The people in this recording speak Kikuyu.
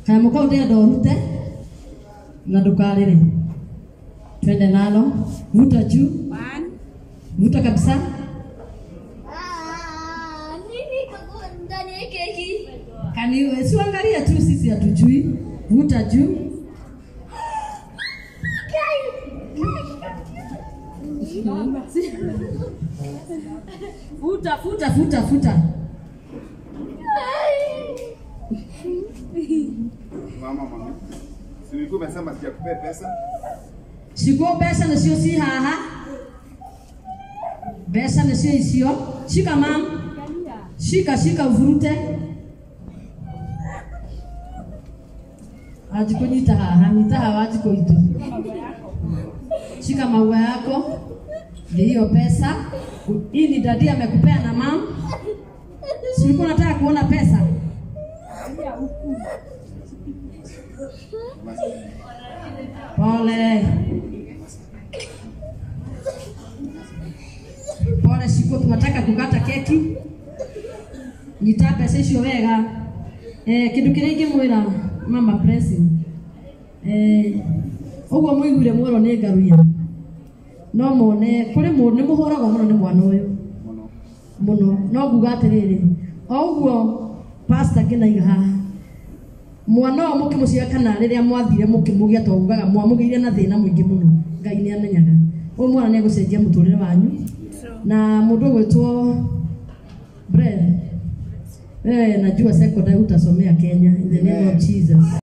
Kanyamũ kau ndĩrenda ũrute na ndũkarĩre. Twende nalo. Vuta juu. One. Vuta kabisa. Ah, nini kiko ndani ya keki? Kani si uangalie tu, sisi hatujui. Vuta juu. Futa, futa, futa, futa. Mama, mama. Si ulikuwa umesema sijakupea pesa? Shiko mbeca nĩcio ci haha. Mbeca nĩcio icio. Shika mam. Shika, shika uvurute. Wanjikũ nyita haha, nyita haha Wanjikũ itũ. Shika maua yako. Ndio hiyo pesa. Hii ni dadi amekupea na mam. Si ulikuwa unataka kuona pesa? Pole. Pole Shiko, tunataka kukata keki. Nyita mbeca icio wega. Kindu kiria ingimwira mama Blessing. Uguo muiguire mwero ni ngaruia. No mone kuri mundu ni muhuragwo muno ni mwana uyu. Muno. Muno. No nguga atiriri. O uguo pastor nginaiga haha. Mwana ũyũ mũkĩmũciara kana rĩrĩa mwathire mũkĩmũgĩa to ugaga mwamũgĩire na thĩna mũingĩ mũno. Ngai nĩ amenyaga. Ũyũ mwana nĩ egũcenjia mũtũrĩre wanyu. Na mũndũ ũgwĩtwo Brad, wewe najua secondary utasomea Kenya in the name of Jesus.